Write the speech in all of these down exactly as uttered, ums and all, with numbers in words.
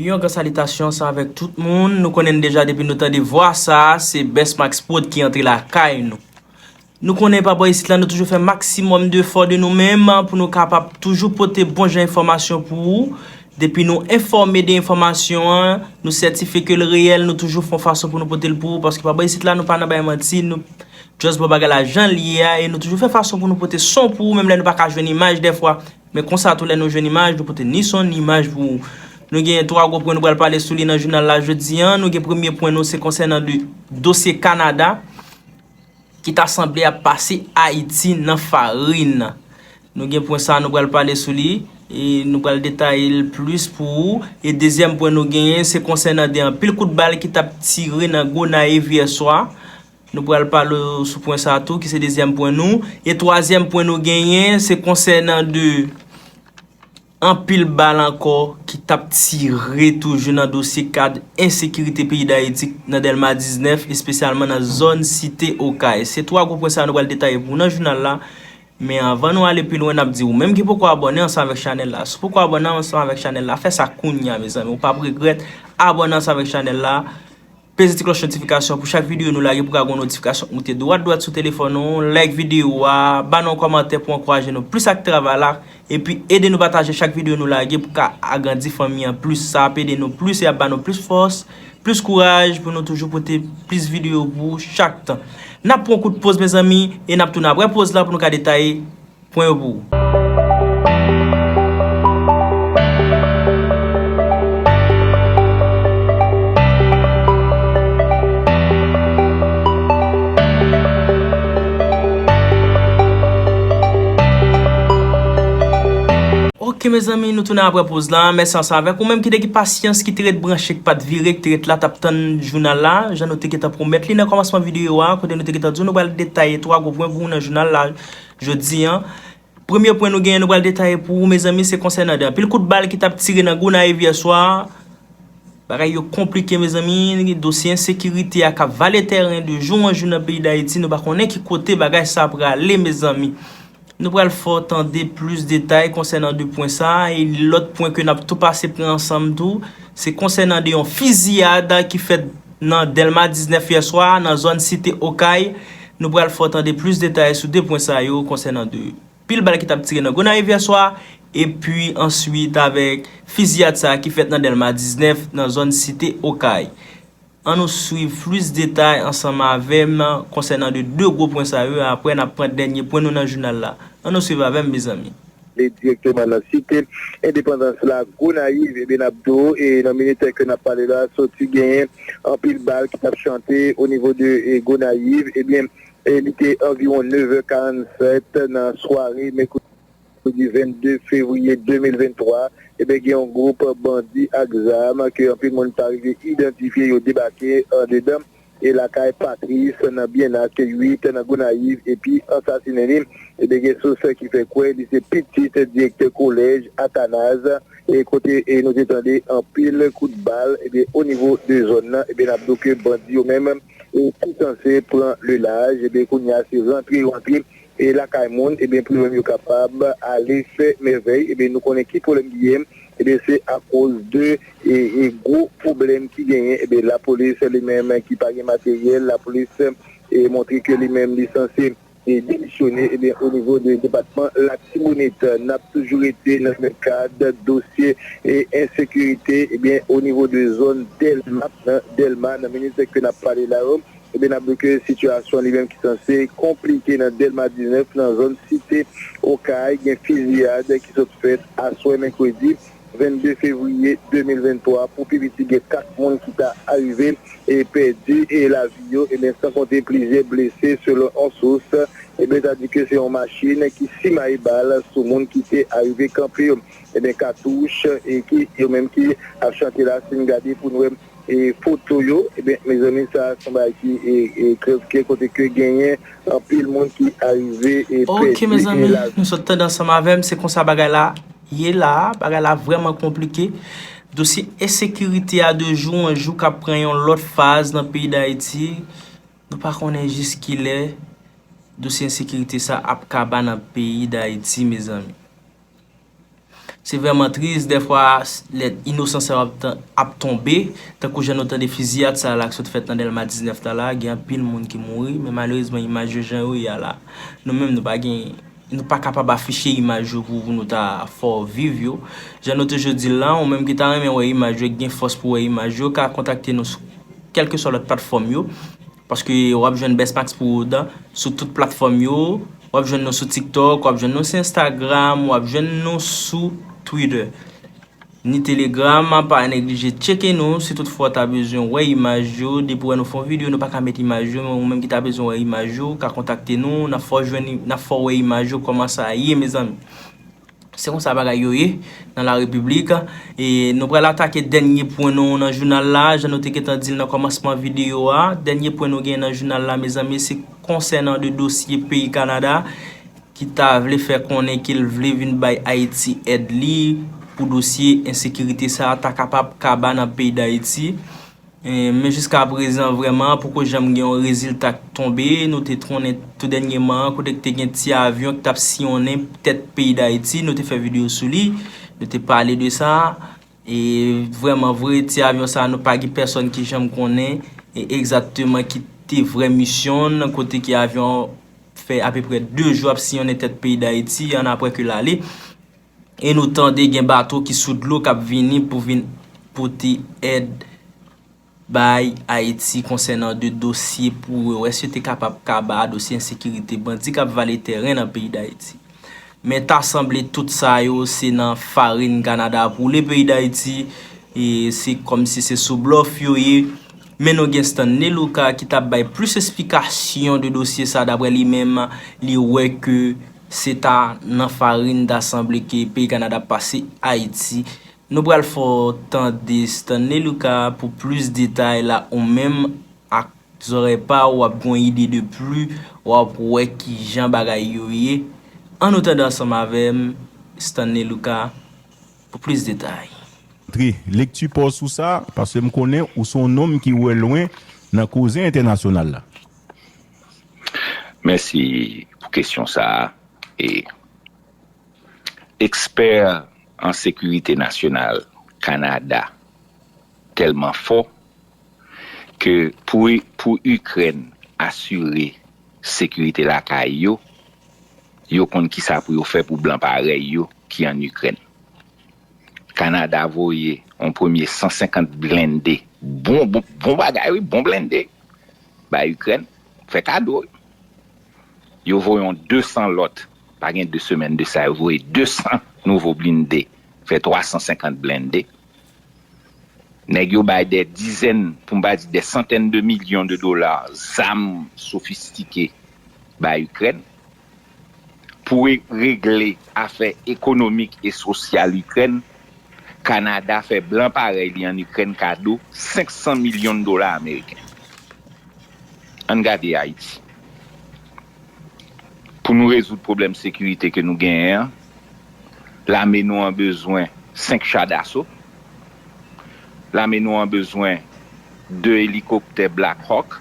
Yon gran salitasyon sa avèk tout moun. Nou konnen deja depi nou tande vwa sa, se Best Max Prod ki antre lakay nou. Nou konnen pa bò isit la, nou toujou fè maksimòm de efò de nou menm pou nou kapab toujou pote bon jan enfòmasyon pou ou. Depi nou enfòme de enfòmasyon an, nou sètifye ke l reyèl, nou toujou fè yon fason pou nou pote l pou ou, paske pa bò isit la, nou pa nan bay manti, nou just ba w bagay la jan l ye a, e nou toujou fè fason pou nou pote son pou ou, menm lè nou pa ka jwenn imaj dèfwa. Men konsa tou, lè nou jwenn imaj, nou pote ni son ni imaj pou ou. Nou gen twa gwo pwen nou pral pale sou li nan jounal la jodi an. Nou gen premye pwen nou, se konsènan de dosye Kanada ki ta sanble ap pase Ayiti nan farin. Nou gen pwen sa, nou pral pale sou li, e nou pral detaye l plis pou ou. E dezyèm pwen nou genyen, se konsènan de anpil kout bal ki t ap tire nan Gonayiv yè swa. Nou pral pale sou pwen sa tou, ki se dezyèm pwen nou. E twazyèm pwen nou genyen, se konsènan de anpil bal ankò ki t ap tire toujou nan dosye kad ensekirite peyi Dayiti nan Dèlma diznèf, espesyalman nan zòn Site Okay. Se twa gwo pwen sa nou pral detaye pou w nan jounal la. Men anvan nou ale pi lwen, n ap di ou menm ki poko abòne ansanm avèk chanèl la. Si w poko abòne ansanm avèk chanèl la, fè sa kounye a, mezanmi. Ou p ap regrèt, abòne ansanm avèk chanèl la. Peze ti klòch notifikasyon pou chak videyo nou lage pou ka gen yon notifikasyon k moute dwat dwat sou telefòn ou. Like videyo a, ba nou yon kòmantè pou ankouraje nou plis ak travay la. Epi ede nou pataje chak videyo nou lage pou ka agrandi fanmi an plis. Sa ap ede nou plis e ap ba nou plis fòs, plis kouraj pou nou toujou pote plis videyo pou ou chak tan. N ap pran yon kout poz, mezanmi, e n ap tounen apre poz la pou nou ka detaye pwen yo pou ou. Ok, mezanmi, nou tounen apre poz la. Mèsi ansanm avèk ou menm ki te gen pasyans, ki te ret branche, ki pa t vire, ki te ret la, t ap tann jounal la, jan nou te gentan pwomèt li nan kòmansman videyo a, kote nou te gentan di w nou pral detaye twa gwo pwen pou ou nan jounal la jodi an. Premye pwen nou genyen, nou pral detaye pou ou, mezanmi, se konsènan de anpil kout bal ki t ap tire nan Gonayiv yè swa. Bagay yo konplike, mezanmi. Dosye ensekirite a k ap vale tèren de jou an jou nan peyi Dayiti. Nou pa konnen ki kote bagay sa prale, mezanmi. Nou pral fè w tande plis detay konsènan de pwen sa a. E lòt pwen ke n ap tou pase pran ansanm tou, se konsènan de yon fiziyad ki fèt nan Dèlma diznèf yè swa, nan zòn Site Okay. Nou pral fè w tande plis detay sou de pwen sa yo konsènan de pil bal ki t ap tire nan Gonayiv yè swa, epi answit avèk fiziyad sa a ki fèt nan Dèlma diznèf, nan zòn Site Okay. Ann nou swiv plis detay ansanm avè m konsènan de de gwo pwen sa yo, apre n ap pran dènye pwen nou nan jounal la. Ann nou swiv avè m, mezanmi. Ale dirèkteman nan Site Endepandans la, Gonayiv, ebyen n ap di w, e nan minit ke n ap pale la, soti genyen anpil bal ki t ap chante o nivo de, e, Gonayiv, ebyen, e li te anviwon nevè karannsèt nan sware mèkredi vennde fevriye de mil venntwa, ebyen, gen yon gwoup bandi ak zam ke anpil moun pa rive idantifye, yo debake andedan e lakay Patrice nan Byennak uit nan Gonayiv epi ansasinen li. Ebyen, gen sous ki fè kwè li se pitit direktè kolèj Atanaz, e kote, e nou te tande anpil kout bal, ebyen, o nivo de zòn nan, ebyen, n ap di w ke bandi yo menm, e ki sanse pran le laj, ebyen, kounye a se rantre, rantre, e lakay moun, ebyen, pou yo menm yo kapab ale fè mèvèy. Ebyen, nou konnen ki pwoblèm ki genyen, ebyen, se akoz de, e, e gwo pwoblèm ki genyen, ebyen, lapolis li menm ki pa gen materyèl, lapolis, e, montre ke li menm li sanse, e, demisyone, ebyen, o nivo de depatman Latibonit. N ap toujou rete nan menm kad dosye, e, ensekirite, ebyen, o nivo de zòn Dèlma, nan Dèlma, nan minit ke n ap pale la yo, ebyen, n ap di ke sitiyasyon li menm ki sanse konplike nan Dèlma diznèf, nan zòn Site Okay, gen fiziyad ki sot fèt aswè mèkredi vennde fevriye de mil venntwa. Pou pi piti, gen kat moun ki ta arive e pèdi, e, lavi yo, ebyen, san konte plizyè blese, selon yon sous. Ebyen, ta di ke se yon machin ki simaye bal sou moun ki te arive kanpe yo. Ebyen, katouch, e ki, yo menm ki ap chante la, si n gade pou n wè, e, foto yo, ebyen, mezanmi, sa se yon bagay ki, e, e, krèvkè, kote ke genyen anpil moun ki arive, e, pèdi, e, lavi. Ok, mezanmi, nou sot tande ansanm avè m, se konsa bagay la ye la, bagay la vrèman konplike. Dosye ensekirite a de jou an jou k ap pran yon lòt faz nan peyi Dayiti. Nou pa konnen jis kilè dosye ensekirite sa ap kaba nan peyi Dayiti, mezanmi. Se vrèman tris, dèfwa, lè inosan sa yo ap tan- ap tonbe, tankou jan nou tande fiziyad sa la k sot fèt nan Dèlma diznèf la la, gen anpil moun ki mouri, men malerezman, imaj yo jan yo ye a la, nou menm, nou pa gen, nou pa kapab afiche imaj yo pou, pou nou ta fè w viv yo. Jan nou toujou di l la, ou menm ki ta renmen wè imaj yo, ki gen fòs pou wè imaj yo, ka kontakte nou sou kèlkeswa lòt platfòm yo. Paske w ap jwenn Best Max Prod sou tout platfòm yo. W ap jwenn nou sou TikTok, w ap jwenn nou sou Instagram, w ap jwenn nou sou Twitter. Ni Telegram, pa neglije tcheke nou si toutfwa w ta bezwen wè imaj yo. Depi w wè nou fè yon videyo, nou pa ka met imaj yo, men ou menm ki ta bezwen wè imaj yo, ka kontakte nou, n ap fè w jwenn, n ap fè w wè imaj yo, kòman sa ye, mezanmi. Se konsa bagay yo ye nan la repiblik. E nou pral atake dènye pwen nou nan jounal la. Jan nou te gentan di l nan kòmansman videyo a, dènye pwen nou gen nan jounal la, mezanmi, se konsènan de dosye peyi Kanada ki ta vle fè konnen ke l vle vin bay Ayiti èd li pou dosye ensekirite sa a ta kapab kaba nan peyi Dayiti. E, men jiska prezan, vrèman, poko janm gen yon rezilta k tonbe. Nou te konnen tou dènyèman, kote k te gen ti avyon ki t ap siyonnen tèt peyi Dayiti. Nou te fè videyo sou li. Nou te pale de sa. E vrèman vre, ti avyon sa a, nou pa gen pèsòn ki janm konnen e egzakteman ki te vrè misyon l, kote ke avyon an fè apeprè de jou ap siyonnen tèt peyi Dayiti, annapre ke l ale. E nou tande gen bato ki sou dlo k ap vini pou vin pote èd bay Ayiti konsènan de dosye pou yo wè si yo te kapab kaba dosye ensekirite, bandi k ap vale tèren nan peyi Dayiti. Men ta sanble tout sa yo se nan farin Kanada poule peyi Dayiti, e se kòmsi se sou blòf yo ye. Men nou gen Stanley Lucas ki t ap bay plis esplikasyon de dosye sa, daprè li menm, li wè ke se ta nan farin ta sanble ke peyi Kanada ap pase Ayiti. Nou pral fè w tande Stanley Lucas pou plis detay la, ou menm ak zòrèy pa w, w ap gen yon ide de pli, w ap wè kijan bagay yo ye. Ann nou tande ansanm avè m, Stanley Lucas, pou plis detay. Tre, lekti pa w sou sa, paske m konnen ou se yon nonm ki wè lwen nan koze entènasyonal la. Mèsi pou kesyon sa a. E ekspè an sekirite nasyonal Kanada tèlman fò ke pou pou Ikrèn asire sekirite lakay yo, yo konn kisa pou yo fè pou blan parèy yo ki ann Ikrèn. Kanada voye yon premye san senkant blende, bon, bon, bon bagay wi, bon blende, bay Ikrèn, fè kado wi. Yo voye yon de san lòt, pa gen de semèn de sa, yo voye de san nouvo blende, fè twa san senkant blende. Nèg yo bay dè dizèn, pou m pa di dè santèn de milyon de dola, zam sofistike bay Ikrèn. Pou regle afè ekonomik e sosyal Ikrèn, Kanada fè blan parèy li ann Ikrèn kado senk san milyon dola ameriken. Ann gade Ayiti. Pou nou rezoud pwoblèm sekirite ke nou genyen an, lame nou an bezwen senk cha daso, lame nou an bezwen de elikoptè Black Hawk,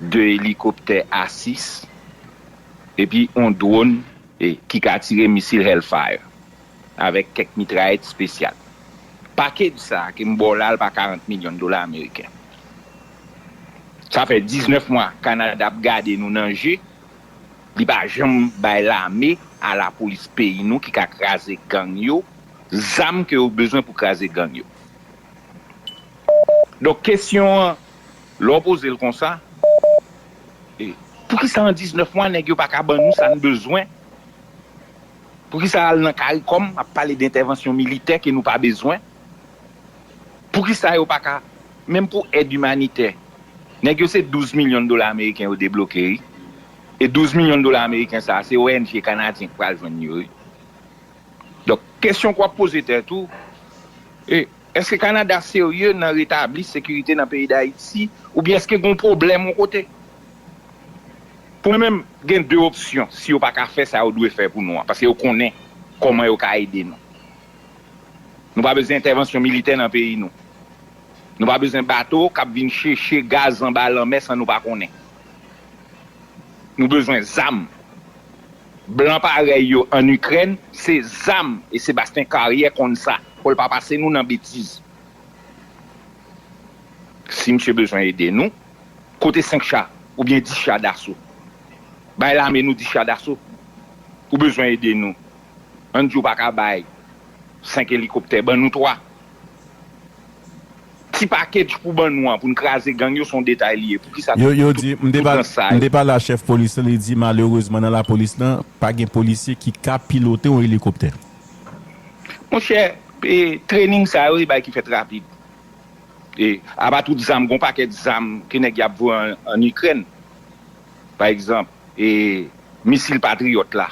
de elikoptè A sis, epi yon dwòn ki ka tire misil Hellfire avèk kèk mitrayèt espesyal. Pakej sa a ke m ba w la, l pa karant milyon dola ameriken. Sa fè diznèf mwa Kanada ap gade nou nan je, li pa janm bay lame a lapolis peyi nou ki ka kraze gang yo, zam ke yo bezwen pou kraze gang yo. Donk kesyon an, lè w poze l konsa, e, poukisa an diznèf mwa nèg yo pa ka ban nou sa n bezwen? Poukisa al nan CARICOM ap pale d entèvansyon militè ke nou pa bezwen? Poukisa yo pa ka, menm pou èd imanitè, nèg yo se douz milyon dola ameriken yo debloke wi. E douz milyon dola ameriken sa a, se O N G kanadyen k pral jwenn yo wi. Donk, kesyon ke w ap poze tèt ou, e, èske Kanada serye nan retabli sekirite nan peyi Dayiti, oubyen èske gen yon pwoblèm yon kote? Pou mwen menm, gen de opsyon, si yo pa ka fè sa yo dwe fè pou nou an, paske yo konnen kòman yo ka ede nou. Nou pa bezwen entèvansyon militè nan peyi nou. Nou pa bezwen bato k ap vin cheche gaz anba lanmè san nou pa konnen. Nou bezwen zam. Blan parèy yo ann Ikrèn, se zam, e Sebastien Carrière konn sa. Fò l pa pase nou nan betiz. Si misye bezwen ede nou, kote senk cha oubyen dis cha daso? Bay lame nou dis cha daso. Ou bezwen ede nou. Ann di w pa ka bay senk elikoptè, ban nou twa. Ti package pou ban nou an, pou n kraze gang yo, se yon detay li ye. Poukisa yo, yo tout, di, m te tout pale, rans sa m yo? Te pale a chèf polis lan, li di malerezman nan lapolis lan, pa gen polisye ki ka pilote yon elikoptè. Monchè, e, training sa yo, e bay ki fèt rapid. E, apa tout zam, gon pakèt zam ke nèg y ap voye an, an Ikrèn. Pa egzanp, e, misil Patriot la,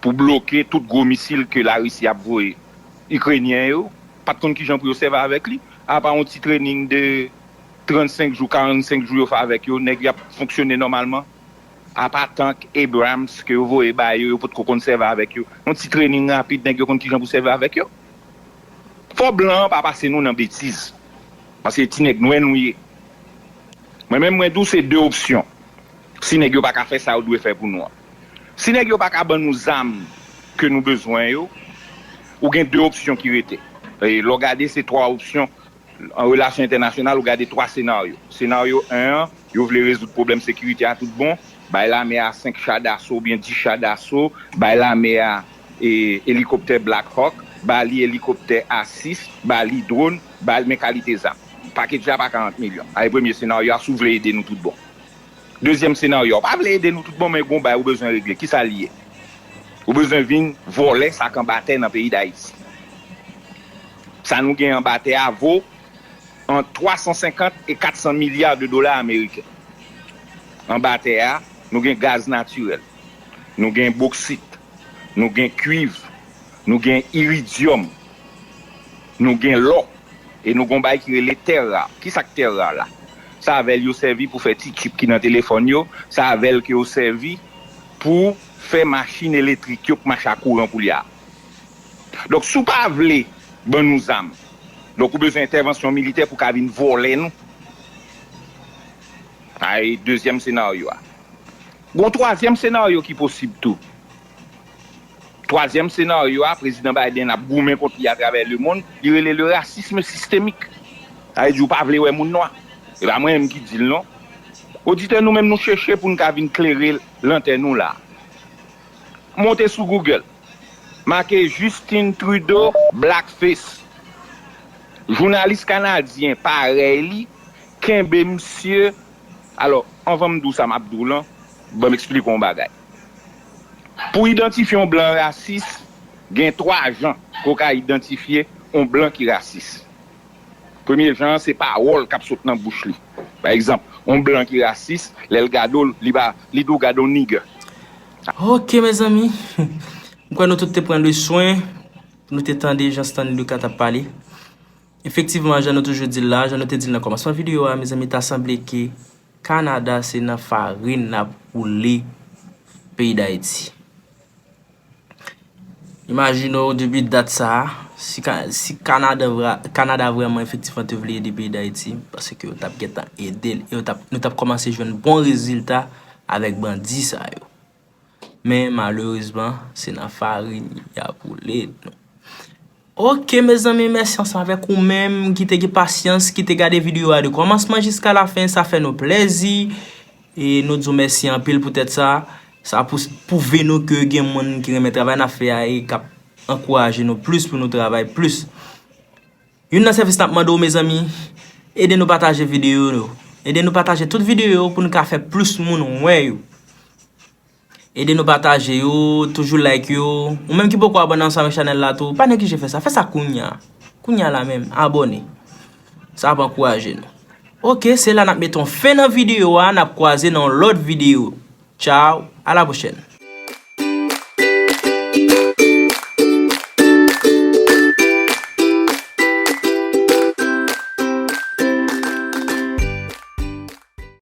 pou bloke tout gwo misil ke Larisi ap voye. Ikrenyen yo pa t konn kijan pou yo sèvi avèk li, apa yon ti training de trannsenk jou, karannsenk jou yo fè avèk yo, nèg y ap fonksyone nòmalman. Apa tank Abrams ke yo voye ba yo, yo potko konn sèvi avèk yo. Yon ti training rapid, nèg yo konn kijan pou sèvi avèk yo. Fò blan an pa pase nou nan betiz. Paske ti nèg nwè nou ye. Mwen menm, mwen di w se de opsyon. Si nèg yo pa ka fè sa yo dwe fè pou nou an. Si nèg yo pa ka ban nou zam ke nou bezwen yo, ou gen de opsyon ki rete. E lè w gade, se twa opsyon. An relasyon entènasyonal, ou gade twa senaryo. Senaryo en an, yo vle rezoud pwoblèm sekirite a tout bon, bay lame a senk cha daso oubyen dis cha daso, bay lame a, e, elikoptè Black Hawk, ba li elikoptè A sis, ba li dwòn, ba li men kalite zam. Package la pa karant milyon. A, e premye senaryo a, si w vle ede nou tout bon. Dezyèm senaryo a, ou pa vle ede nou tout bon, men gon bay ou bezwen regle. Kisa l ye? Ou bezwen vin vòlè sa k anba tè nan peyi Dayiti. Sa nou gen anba tè a vo ant twa san senkant e kat san milya de dola ameriken. Anba tè a, nou gen gaz natirèl, nou gen boksit, nou gen kwiv, nou gen iridyòm, nou gen lò, e nou gen yon bagay ki rele tè ra. Kisa k tè ra la? Sa avè l yo sèvi pou fè ti chip ki nan telefòn yo, sa avè l ke yo sèvi pou fè machin elektrik yo k mache a kouran koulye a. Donk, si w pa vle ban nou zam, donk ou bezwen entèvansyon militè pou ka vin vòlè nou. Sa e dezyèm senaryo a. Gon twazyèm senaryo ki posib tou. Twazyèm senaryo a, Prezidan Biden ap goumen kont li atravè lemonn, li rele le racisme systémique. Sa vle di ou pa vle wè moun nwa. E pa mwen menm ki di l non. Oditè, nou menm nou chèche pou n ka vin klere lantèn ou la. Monte sou Google. Make Justin Trudeau blackface. Jounalis kanadyen parèy li kenbe misye. Alò, anvan m di w sa m ap di w lan, ban m eksplike w yon bagay. Pou idantifye yon blan rasis, gen twa jan ke w ka idantifye yon blan ki rasis. Premye jan an, se pawòl k ap sot nan bouch li. Pa egzanp, yon blan ki rasis, lè l gade w, li pa, li di w gade yon nigger. Ok, mezanmi. M kwè nou tout te pran le swen pou nou te tande jan Stanley Lucas t ap pale. Efektivman, jan nou toujou di l la, jan nou te di l nan kòmansman videyo a, mezanmi, ta sanble ke Kanada se nan farin l ap woule peyi Dayiti. Imajine w, depi dat sa a, si, Ka- si Kanada, vra- Kanada vrèman efektivman te vle ede peyi Dayiti, paske yo t ap gentan ede l, e yo t ap, nou t ap kòmanse jwenn bon rezilta avèk bandi sa yo. Men malerezman, se nan farin y ap woule nou. Ok, mezanmi, mèsi ansanm avèk ou menm ki te gen pasyans, ki te gade videyo a de kòmansman jiska lafen. Sa fè nou plèzi. E nou di w mèsi anpil poutèt sa. Sa pou- pwouve nou ke gen moun ki renmen travay n ap fè a e k ap ankouraje nou plis pou nou travay plis. Youn nan sèvis n ap mande w, mezanmi, ede nou pataje videyo yo. Ede nou pataje tout videyo yo pou n ka fè plis moun wè yo. Ede nou pataje yo, toujou like yo. Ou menm ki poko abòne ansanm ak chanèl la tou, pa neglije fè sa. Fè sa kounya. Kounya la menm, abòne. Sa ap ankouraje nou. Ok, se la n ap mete yon fen nan videyo a, n ap kwaze nan yon lòt videyo. Tchaw, a la pwochèn.